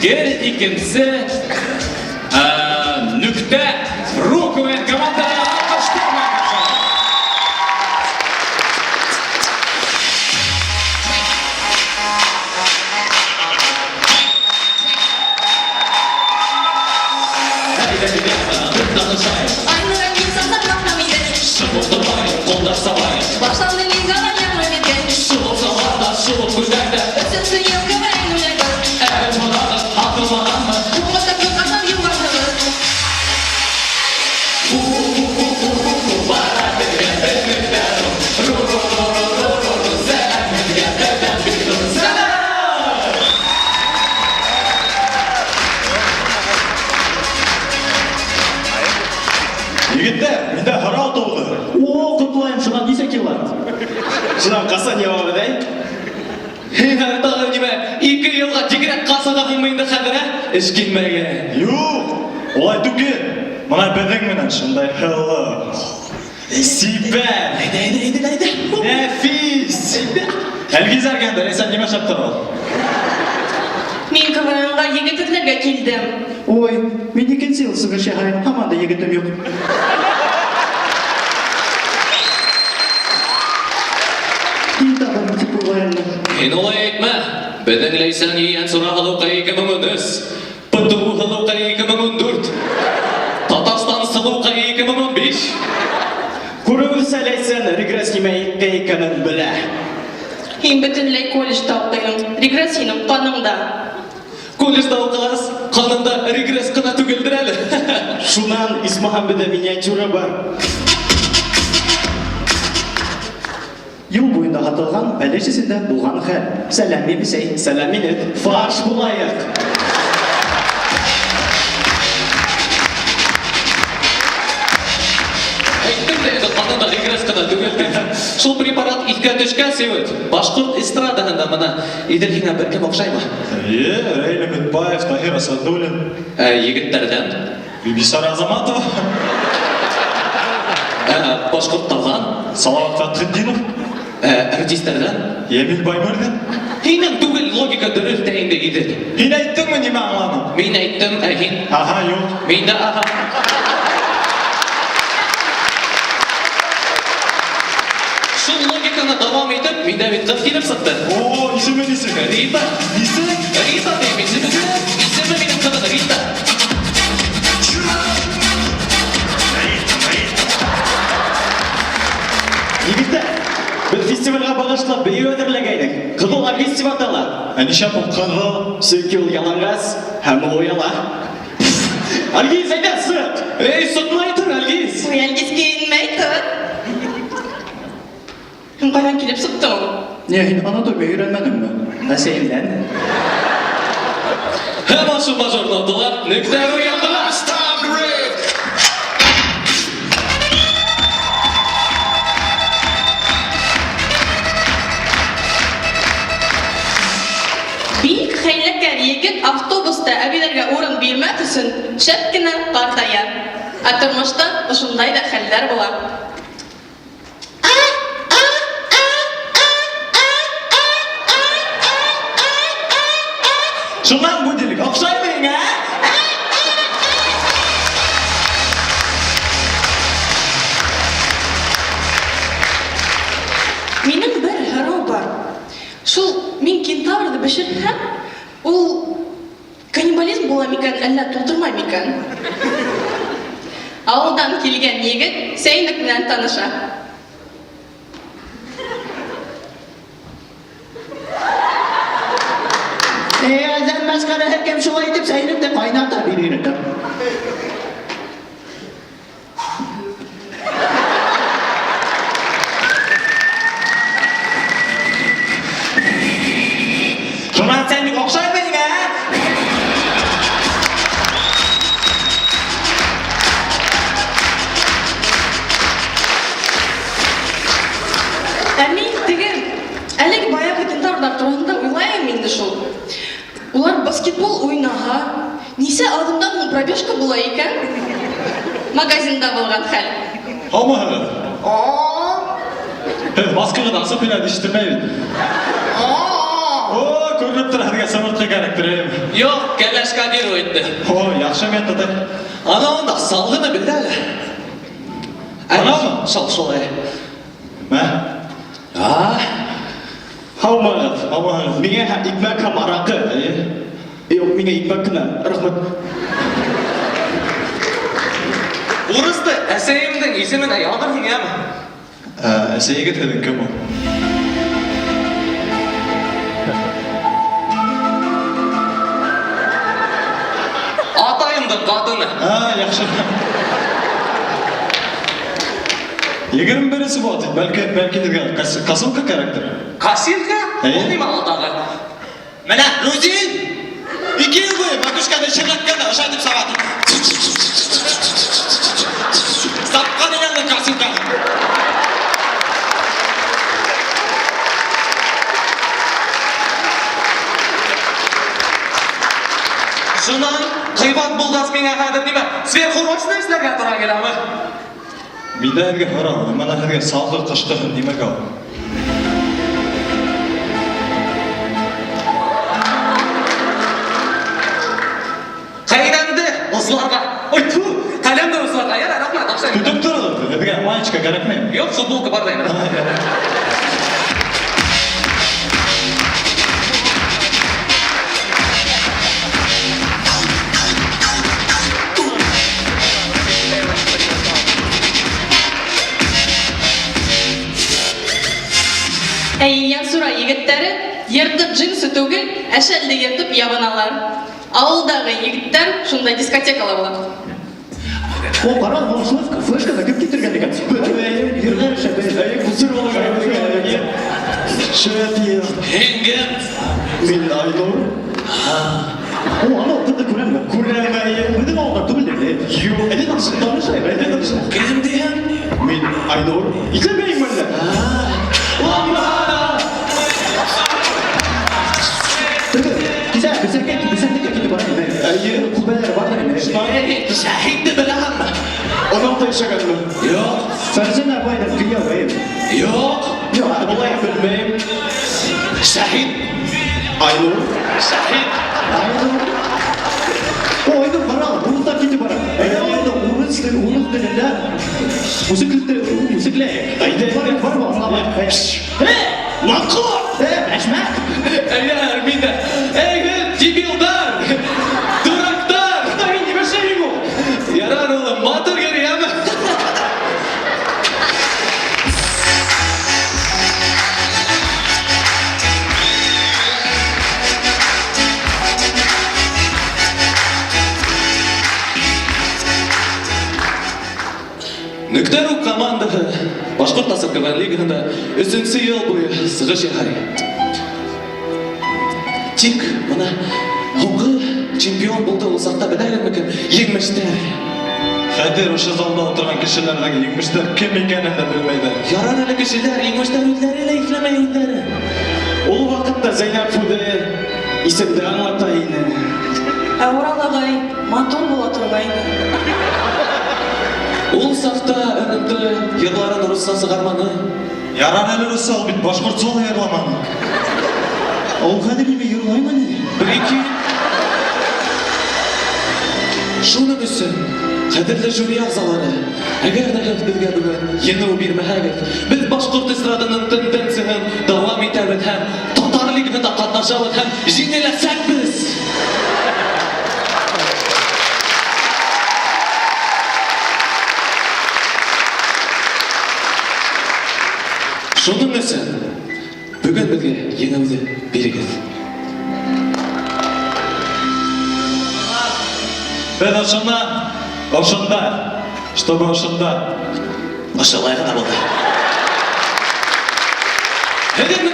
Гел икенсе Нөктә Ру КВН команданы алкышлар белән каршы алабыз. Әйдә, ребята, танышайык. Айнура, мин сатып мактам иде. Шыбып тормай, кулда салайык. Башланды мин гала яңа мизгел. Шыбып салар да, шыбып күлдәк тә. Өченче ел КВН уйнайбыз. Әбәт монагыз, акылланганмы? Укытып юккадан югалтабыз. Бара бергә без Нөктә Ру. Ру, ру, ру, ру, ру, ру, ру. Сәлам һеҙгә беҙҙән бик ҙур сәлам! Егеттәр, миндә һорау тыуҙы. О, ҡотлайым, шунан нисә кило? Шунан ҡасан ябабыҙ, әй? Һин әле тағы нимә, 2 йылға декретҡа сығаһыңмы инде хәҙер, ә? Эш килмәгән. Юҡ, улай түгел. Бына беҙҙең менән шундай һылыу, сибәр, Әйҙә, әйҙә, әйҙә, әйҙә. нәфис. Әлгиз әргәндә, Ләйсән нимә эшләп тора ул? Мин КВНға егет эҙләргә килдем. Ой, мин икенсе йыл сығыш яһайым, һаман да егетем юҡ. Һин табырмын тип уйлайым. Һин улай әйтмә. Беҙҙең Ләйсән Ейәнсура һылыуҡай 2013, ПТУ һылыуҡай 2014, Татарстан һылыуҡай 2015. Күреүебеҙсә, Ләйсән регресс нимә икәнен белә. Һин бөтөнләй колледжда уҡыйһың. Регресс һинең ҡаныңда. Колледжда уҡығас, ҡаныңда регресс ҡына түгелдер әле. Шунан исмаһам беҙҙә миниатюра бар. Юл буйында һатылған бәлеш эсендә булған хәл. Сәләм, Бибисәй. Сәләм, Минет. Фарш булайыҡ. Әйттем дә инде, ҡаныңда регресс ҡына түгел тип. Шул препарат иҫкә төшкәс, егет, башҡорт эстрадаһында бына Иҙел һиңә бер кем оҡшаймы? Эйе, Рәйлә Мөтбаев, Таһир Асадуллин. Ә егеттәрҙән? Бибисара Азаматова. Ә башҡорттарҙан? Салават Фәтхетдинов. Ә артистарҙан? Емил Баймырҙин. Һинең түгел логика дөрөҫ тә инде, Иҙел. Һин әйттеңме нимә аңланың? Мин әйттем, ә һин? Аһа, юҡ. Мин дә аһа. Шул логиканы дауам итеп, миндә бит ҡыҙ килеп сыҡты. О, исеме нисек? Рита. Нисек? Рита тием, исеме. Исеме минең ҡыҙҙың Рита. Егеттәр, беҙ фестивалгә бағышлап бейеү әҙерләгәйнек. Ҡыҙыл Альгиз тип атала. Ә нишләп ул ҡыҙыл? Сөнки ул яланғас һәм ул ояла. Альгиз, әйҙә, сыҡ! Эй, сыҡмай тор, Альгиз! Ой, Альгиз, кейенмәй тор. Һин ҡайҙан килеп сыҡтың? Ни, һин анатомия өйрәнмәнеңме? Әсәйемдән. Һәм ошо мажор нотала Нөктә Ру яңғырай. Бик хәйләкәр егет автобуста әбиләргә урын бирмәҫ өсөн шәп кенә ҡартая. Ә тормошта ошондай ҙа хәлдәр була. Шунан будильник оҡшаймы һиңә, ә? Минең бер һорау бар. Шул мин кентаврҙы бешерһәм, ул каннибализм була микән, әллә тултырмай микән? Ауылдан килгән егет сәйнүк менән таныша. Эй, әҙәм мәсхәрә, һәр кем шулай итеп сәйнүкте ҡайната бирер. Шунан сәйнүк оҡшаймы һиңә, ә? Ә мин теге әлеге баяғы кентаврҙар тураһында уйлайым инде шул. Улар баскетбол уйнаһа, нисә аҙымдан һуң пробежка була икән? Магазинда булған хәл. Һаумыһығыҙ? Һеҙ маскағыҙҙы асып һөйләп ишетелмәй бит. О, күренеп тора, һеҙгә сыбыртҡы кәрәктер, эйе. Юҡ, кәләш кодировать итте. О, яҡшы метод. Ана унда салғыны белде әле. Анамы? Шул, шул, әй. Мә, А, Һаумыһығыҙ. һаумыһығыҙ. Миңә икмәк һәм араҡы. Эйе. Юҡ, миңә икмәк кенә. Рәхмәт. Урыҫты әсәйемдең исеменә яҙырһың, йәме? Ә, әсәйегеҙ һеҙҙең кем ул? Атайымдың ҡатыны. А, яҡшы. 21-се була тип, бәлки, бәлки һеҙгә косилка кәрәктер. Косилка? Эйе. Ул нимә ул тағы? Менә Рузил! 2 ел буе макушканы чырлаткан да ошайтып саба. Сапкан инде косилканы. Шунан ҡыйбат булғас миңә хәҙер нимә? Сверхурочный эшләргә тура киләме? Миндә һеҙгә һорау, бына һеҙгә салғы ҡышҡы нимәгә ул? Ҡәйнәмде осларға. Ой, тьфу, ҡәләмде осларға. Ярай, рәхмәт, аҡса. Көтөп тороғоҙ, һеҙгә маечка кәрәкмәйме? Юҡ, футболка бар да инде. Ә Янсура егеттәре йыртыҡ джинсы түгел, ә шәлде йыртып ябыналар. Ауылдағы егеттәр шунда дискотекала була. О, ҡара, был флешка, флешканы кем килтергән икән? Йырҙар шәп. Шәп. Һин кем? Мин Айнур. О, анау ҡыҙҙы күрәме? Күрәм, әйе. Беҙҙең ауылдан түгел әле. Юҡ, әле танышайыҡ, әле танышайыҡ. Кем тиһең? Мин Айнур. Иҫләмәйеңме әллә? Теге, кисә бесәнлеккә китеп бара ине. Әйе, күбәләр бар ине. Эй, Шәһитте беләһеңме? Уның йәшәгәнме? Юҡ. Фәрзәнә апайҙың кейәүе. Юҡ. Юҡ, былай белмәйем. Шәһит. Айнур. Шәһит. Айнур. О, Айнур ҡара, урыҫтар китеп бара. Әйҙә, Айнур, урыҫ тел, урыҫ телендә үсекләйек. Әйҙә, бар, бар, аңламай. Эй, маңҡорт! Эй, бәшмәк! Әйҙә, мин дә. Эй, һеҙ, дебилдар! Дурактар! Эй, нимә эшләйһең ул? Ярар, улым, матур йөрө, йәме? Нөктә.ру командаһы Башҡорт АССР КВН лигаһында өсөнсө йыл буйы сығыш яһай. Тик бына һуңғы чемпион булды ул саҡта беләһегеҙме кем? Еңмештәр. Хәҙер ошо залда ултырған кешеләрҙең еңмештәр кем икәнен дә белмәйҙәр. Ярар әле кешеләр, еңмештәр үҙҙәре лә иҫләмәй үҙҙәре. Ул ваҡытта Зәйнәп Фуде исемде аңлата ине. Ә Урал ағай матур була торғайны. Ул саҡта НМТ йырларын русса сығарманы. Ярар әле русса, ул бит башҡортса ла йырламаны. Ул хәҙер нимә йырлаймы ни? Прикинь. Шуның өсөн, ҡәҙерле жюри ағзалары, әгәр ҙә һеҙ беҙгә бөгөн еңеү бирмәһәгеҙ, беҙ башҡорт эстраданың тенденцияһын дауам итәбеҙ һәм татар лигаһында ҡатнашабыҙ һәм еңеләсәкбеҙ. Шуның өсөн бөгөн беҙгә еңеүҙе бирегеҙ. Беҙ ошона, ошонда, чтобы ошонда. Ошолай ғына булды. Һеҙҙең